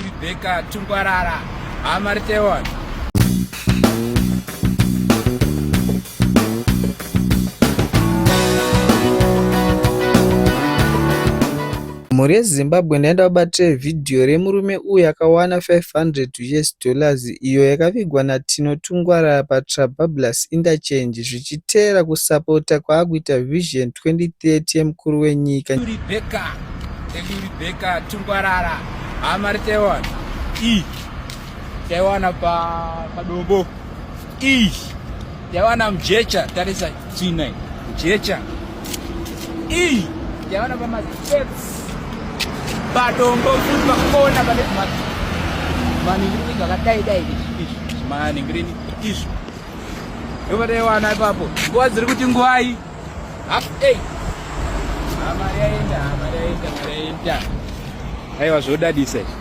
Rebecca Tungwarara. Hama ritewana. Mhuri yeZimbabwe ndaenda kubatire vhidhiyo remurume uyu akawana 500 us dollars iyo yakavigwa naTino Tungwarara paTrabablas Interchange zvichiteera kusapota kwaakuita Vision 2030 yemukuru wenyika. Rebecca, Rebecca Tungwarara. Hama ritewana. I. Taiwana pa padombo. I. Taiwana mjecha tarisa tsvina iyi. Mjecha. I. Taiwana pa masteps. Padombo futi pakona pane maningirimi zvakadai dai izvi izvi maningirimi izvi. Ndobva taiwana ipapo. Nguva dziri kuti nguvai? Half 8. Mari yaenda, mari yaenda, mari yaenda. Aiwa zvodadisa izvi.